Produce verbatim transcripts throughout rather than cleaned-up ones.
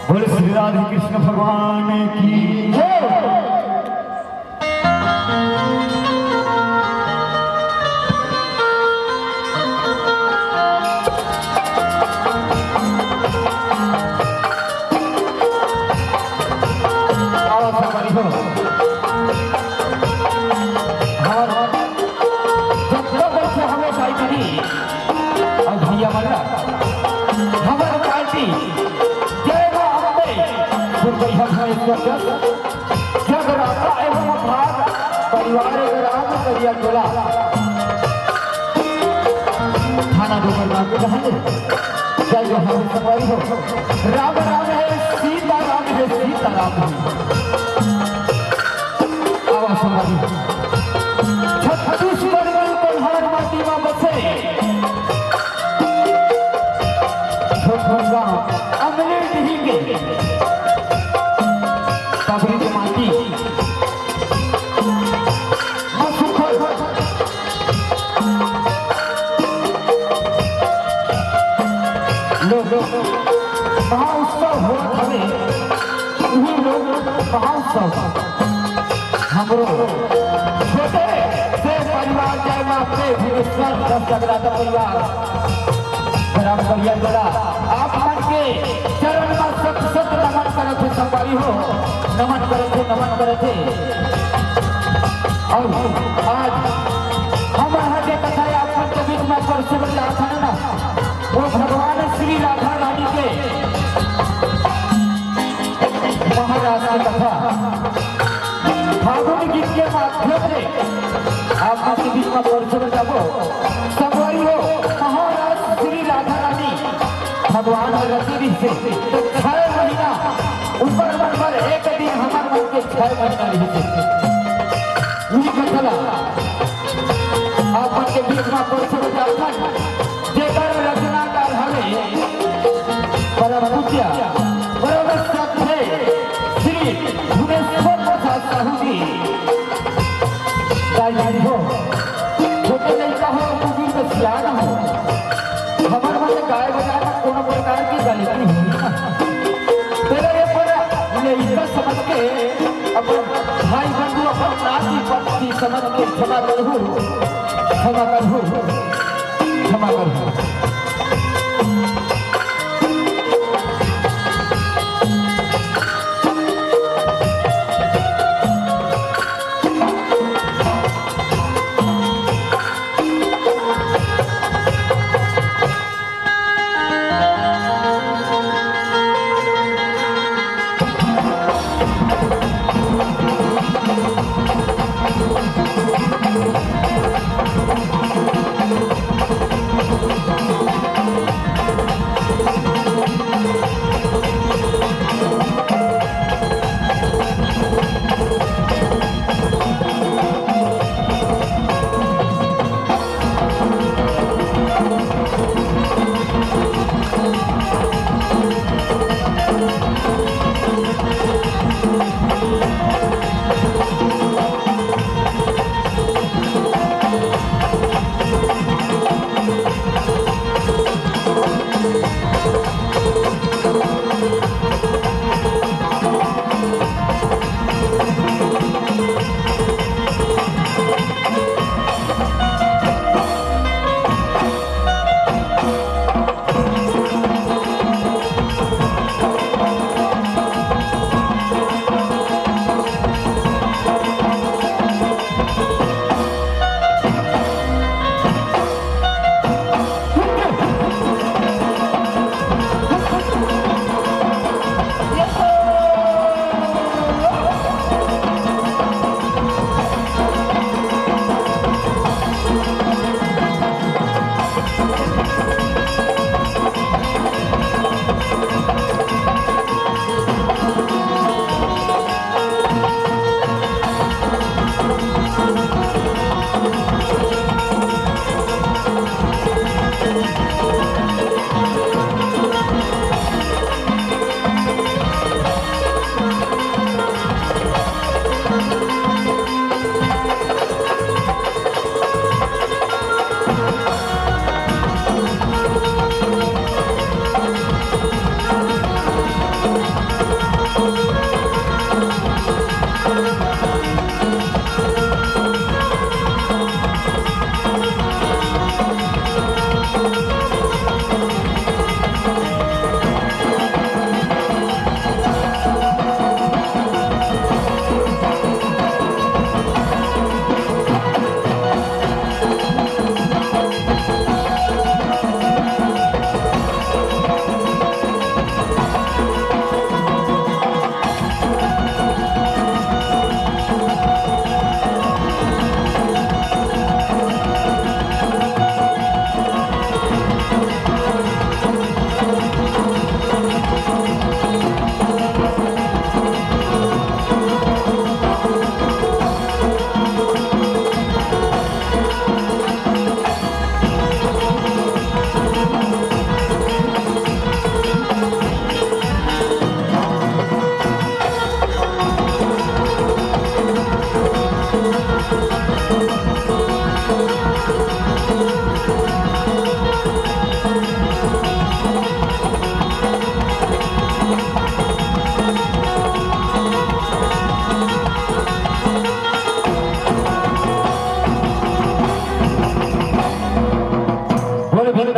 बोले श्री राधे कृष्ण भगवान की जय। आओ सब बड़ी हो। हमर जब तक बइठे हवे साई जी अउ भैया मन ला, हमर पार्टी जय मां अम्बे, गुरबैया भाई स्वर्गस्थ, जगराता एवं भाग परिवार ग्राम करिया टोला। जय जोहार संगवारी हो। राम राम हे, सीता राम हे, सीता राम हे। आवा संगवारी। छत्तीसगढ़ के कोल्हार माटी मा बसे छोटकुन गांव अमली डीही के पगरी के माटी मा सुखल लोग महोत्सव होत हवे, उही लोग महोत्सव। हमरो छोटे से परिवार जय माँ के भुवनेश्वर दस जगन्नाथ परिवार ग्राम बलिया टोला, आप मन के चरण मा शत शत नमन करत हे संगवारी हो, नमन करत हे, नमन करत हे। अउ आज हमर हा जे कथा आप मन के बीच मा परसे बर जात हन ना, वो भगवान श्री राधा रानी के महारास के कथा फागुन गीत के माध्यम से आप मन के बीच मा परसे बर जाबो। संगवारी हो, महारास श्री राधा रानी भगवान ह रचे रिहिसे, त छह महीना उंकर मन बर एक दिन हमर मन के छह महीना रिहिसे। उही कथा ला आप मन के बीच मा परसे बर जात हन, जेकर रचनाकार हवे परम पूज्य, परम श्रद्धेय श्री भुवनेश्वर प्रसाद साहू जी। दाई जी हो, छोटे लइका हो, बुजुर्ग सियान हो, हमर मन गाय बजाए मा कोनो प्रकार के गलती होही ना। तेला ये पर लइका समझ के, अपन भाई बंधु, अपन नाती पति समझ के क्षमा करहू, क्षमा करहू, क्षमा करहू।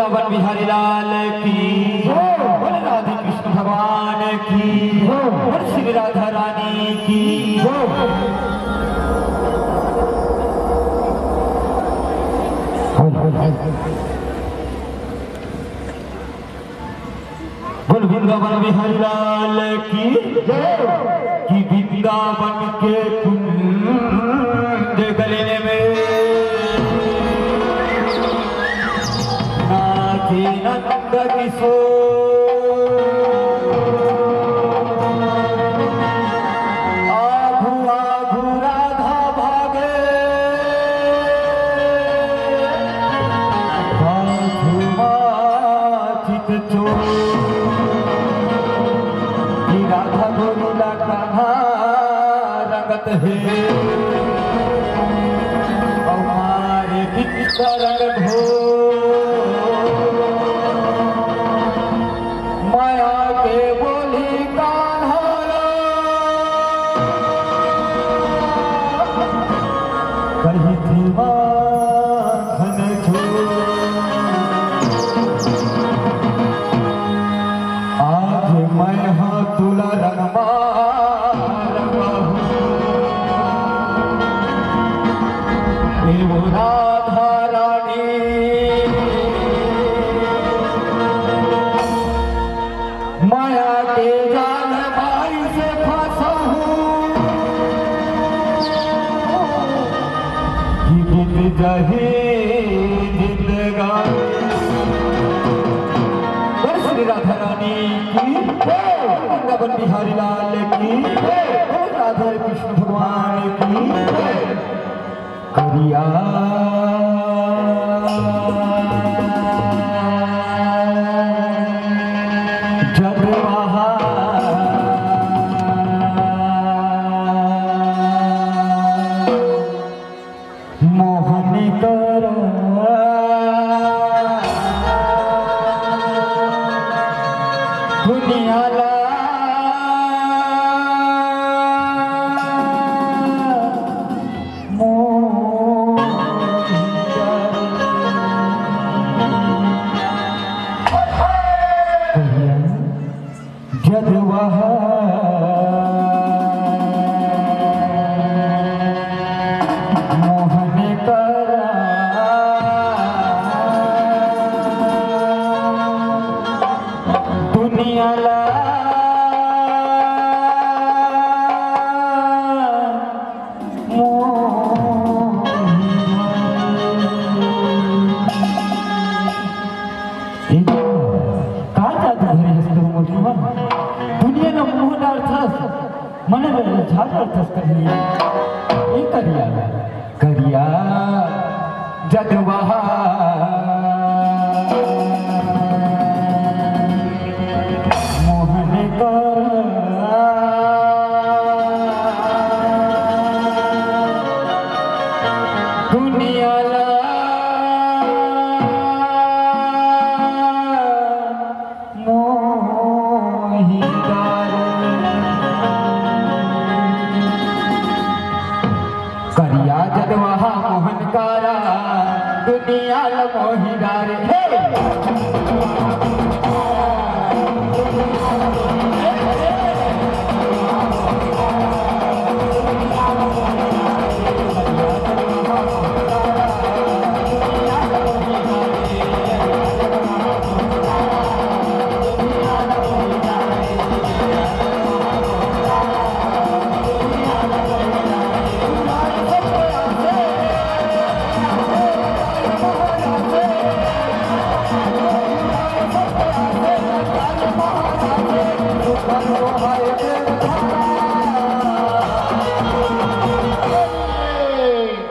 वृंदावन बिहारी लाल की, बोल राधे कृष्ण भगवान की, बोल श्री राधा रानी की। बोल वृंदावन बिहारी लाल की, कि वृंदावन के कुंज गलिन में नाचे नंद किशोर। आगू आगू राधा भागे, पाछू माँ चित चोर। कि राधा गोरी ला कान्हा रंगत हे, अउ मारे पिता रंगत हो। माया के बोली कान्हा ला, कही थी माखन चोर। आज मैं हा तुला रंगमा रंगाहूँ। ए वो राधा रानी, माया के जाल माई से फंसा हूँ। कि बीत जाही जिंदगानी। बोल श्री राधा रानी की, वृंदावन बिहारी लाल की, बोल राधा कृष्ण भगवान की। करिया जग वहा मोहन कर दुनिया ला मोहिया। जद वह मोहन करा दुनिया ला मोहिया। ए, का जादू धरे हस तू मोर जीवन? दुनिया ल मोह डारथस, मन ल ललचा डारथस कहीं। ए करिया, करिया जदवा मोहन कर दुनिया ला मोहि डारे। करिया जदवा मोहन करा दुनिया ल मोहि डारे। हे!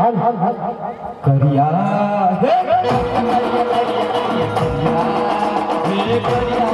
हल, हल, हल। करिया, हे, करिया, हे, करिया।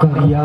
करिया।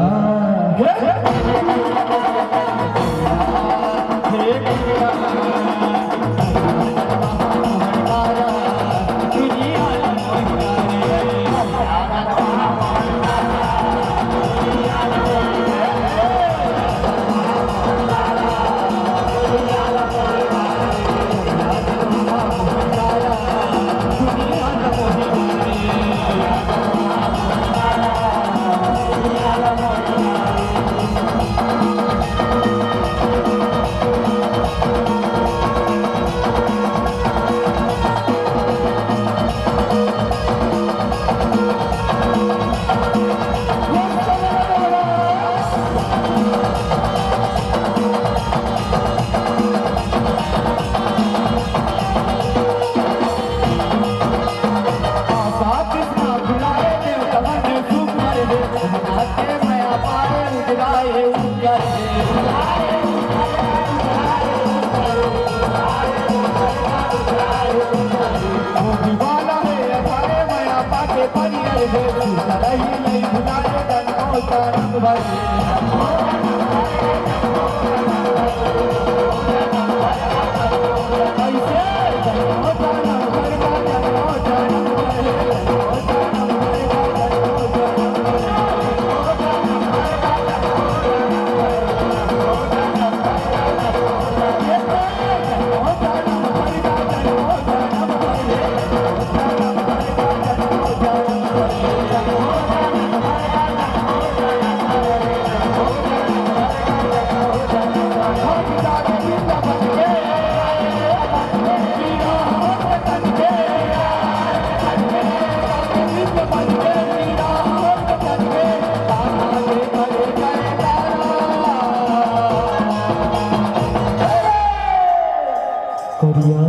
करिया।